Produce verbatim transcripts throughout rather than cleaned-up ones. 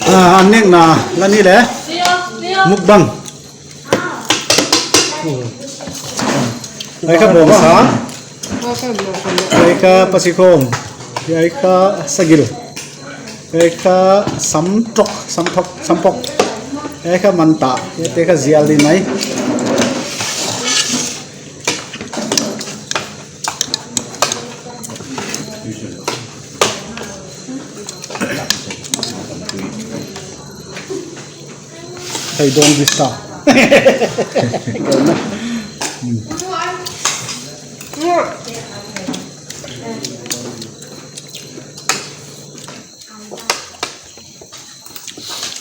Ah, an nekna la ni le. Mukbang. Hiai kha bawngsa. Hiai kha pasikhawm. Hiai kha sagil. Hiai kha samtok, samtok, sampok. Hiai kha mantah. Hiaite kha zial di mai. Hey, don't disturb.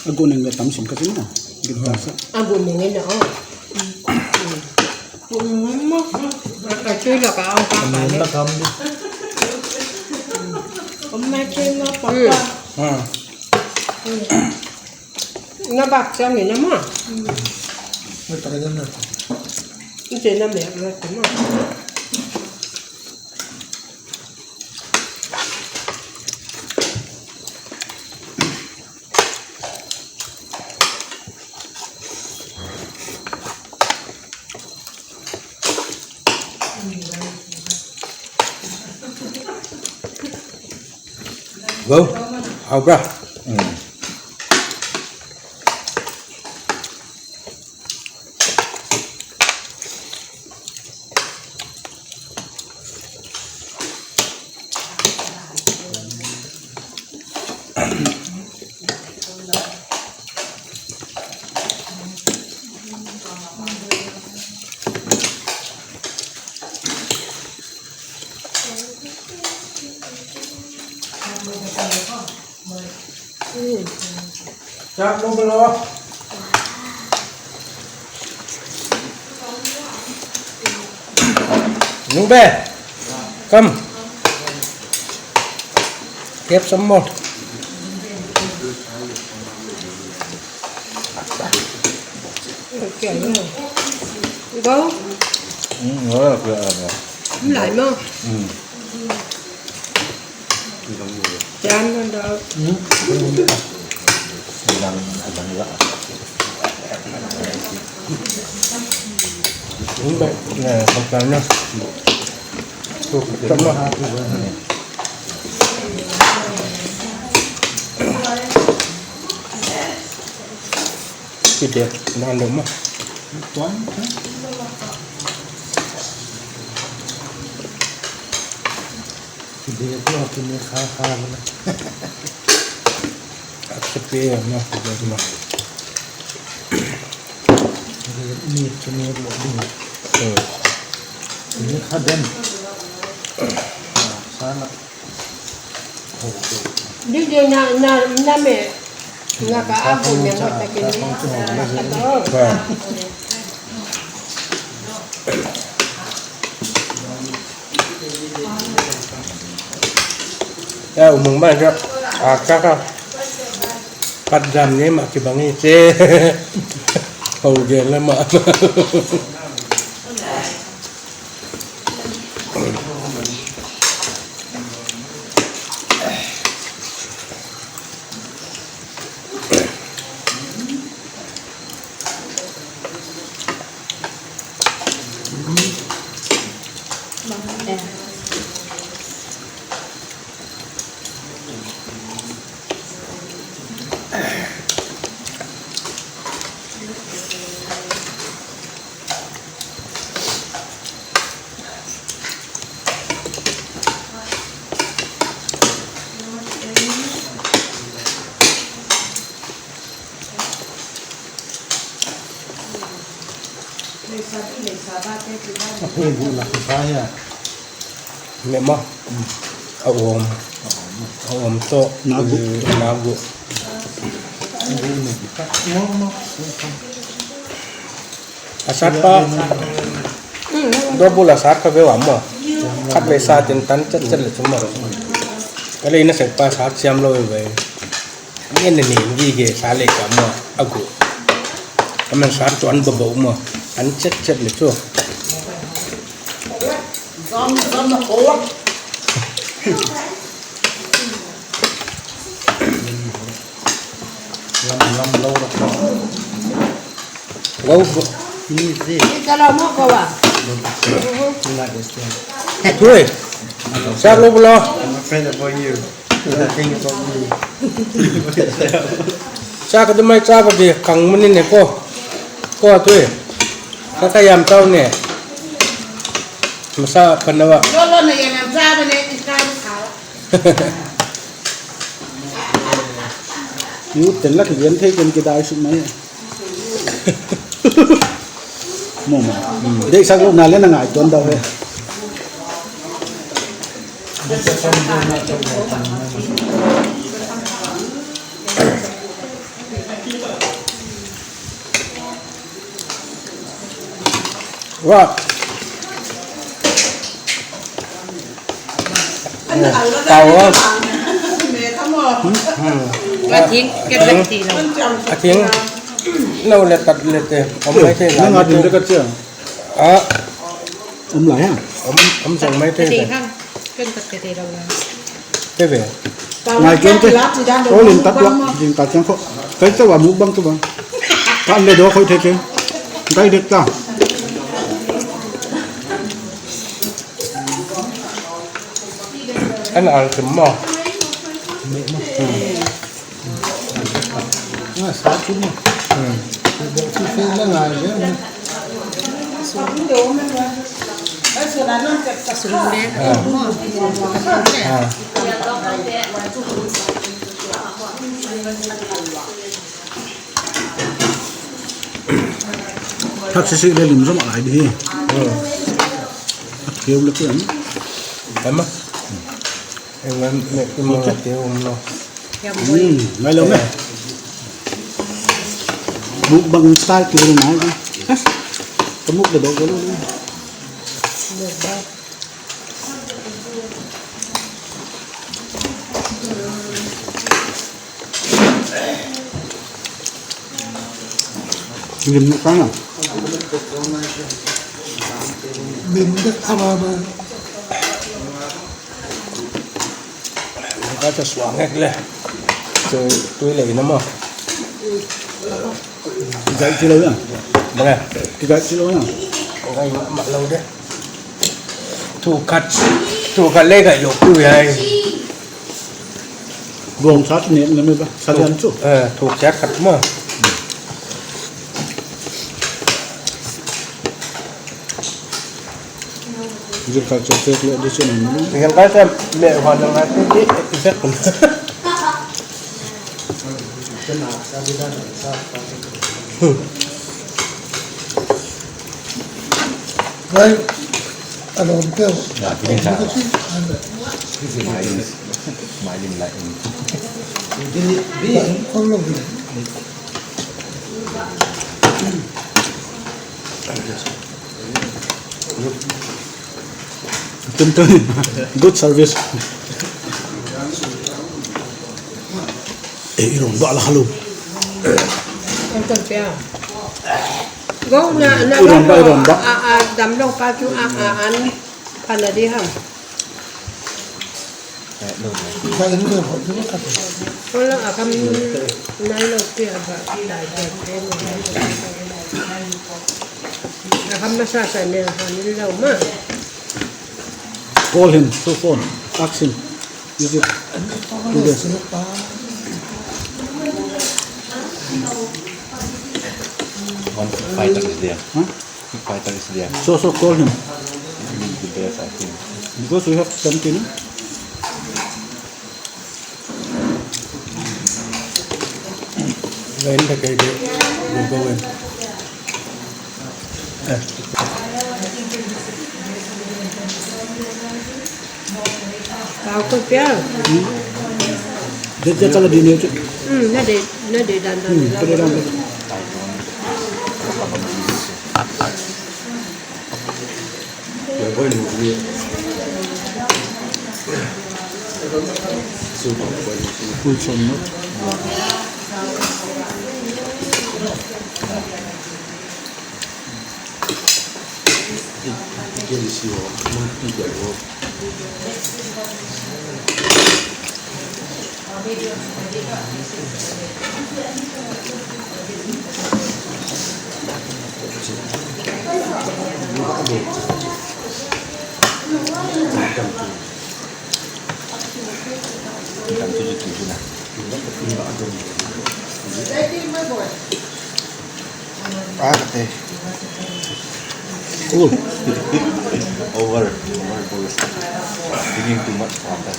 A gu neng le tam sim ka chin na. Gil ta sa. A gu neng le, oh. Ka chui la ka au ka ka le. Om na chui ma pa pa. Ah. Na bak siang ni na ma. Ni te na me na te ma. Go. Au bra. Chak lo belo. Nube, come. Get some more. Go. Mm, no, no, no, no. Lai mo. Mm. Jan na da. Ki dek nan deuh mah. Ki dek lo, ki ne kha kha lo. A kipe mah, ki dek mah. Ni ki ne lo ding. Hmm. Ni kha den. Sana. Di di na, na, na me, na ka abu na mo ta kini. Ya, umang ba ja, a ka ka. Pat jam ni ma ki bangi che. Hau gen le ma. Meh mah. A om. A om toh. Nagu. Eh, nagu. A sat pa. Double a sat ka veu a maw. Khat vei sat in tan chet chet le chu maw. Ka lei na sek pa sat siam lou vei. Ngen ne ne gige sa le ka maw a gu. Ka man sa tuan ba ba maw. An chet chet le chu. Zam, zam na ko. Lam, lam, lou, lou. Lou, lou. Easy. Ni ka lou mo ko wa. Not this thing. Tui. Sak lou bula. I'm afraid about you. Don't think about me. Sak di mai sak di kang mani ne ko. Ko tui. Ka ka yam tau ne. Masa panawa. Lolo na yan ang sa ba ne, ikaw sa. Yu ten lak yen thei ken kidai suk mai. Mo mo. Dei sak lou na le na ngai tuan dau he. Wa. Tau. Hmm. A thing, ke thing ti lo. A thing. Lou le tat le te. Om mai te la. Nang a thing le ka chia. A. Om lai ha. Om, om zong mai te. Ka thing hang. Ken ka te te lo la. Te ve. Ngai ken te. Ko lim tat wa. Jing ta chang ko. Kai te wa mukbang tu bang. Kan le do khoi te te. Kai dek ta. An al kem mo. Ah, sa chu mo. Hmm. Bo chu fe la ngai le. Sum le. Ah. Thak sisi le lim zom ai di. Hmm. Thak keu le keu. Em a. Em a, me, me, me, keu om lo. Hmm, mai lo me. Mukbang style keu le mai. Ka muk le dok le. Lim na ka na. Lim na ka na. Ka cha suang ek le. Chu tui le na mo. Kigai chi lou na. Bang e. Kigai chi lou na. Kigai ma, ma lou de. Thu khat, thu khat le kigai lou tu ai. Gong sat ne na me ba. Sat yan chu. Eh, thu khat khat ma. Zirkal chok chok le di sin ang. Zirkal chok le hua nang na ti ti effect. Rai, alon teu. Ya, kini sa. Mai lim, mai lim lai. Kong lo. Tun tun. Good service. Eh, i ron ba la kha lou. Tun tun pia. Go na, na, i ron ba, i ron ba. A, a, dam lou pa chu a, a, an. Pha na di ham. Wala a kam nai lou pia ba. A kam masa sa ne, ha ni lou ma. Call him through phone. Ask him. Is it today? One fighter is there. Huh? Fighter is there. So, so call him. He will be there, I think. Because we have something. When the guy go, go, go in. Eh. Kau ko pia. Hmm. Dia, dia kalau di ni tu. Hmm, na de, na de dan dan. Hmm, na de dan dan. Full sun, no? Ah, okay. Cool. Over, over dose. Drinking too much water.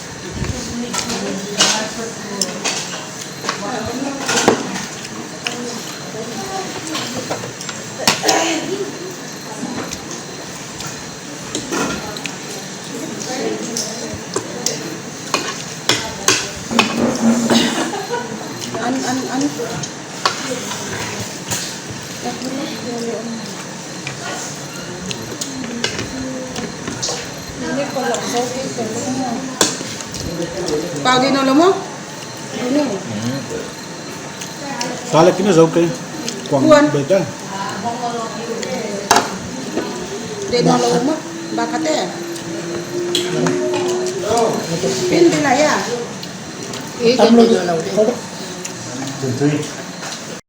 An, an, an. Pau di no lo mo? Di no. Sala kina zau kai. Kuang. Kuan. Beda. Di no lo mo? Bakate. Pin di la ya. Tam lo. Tun tui.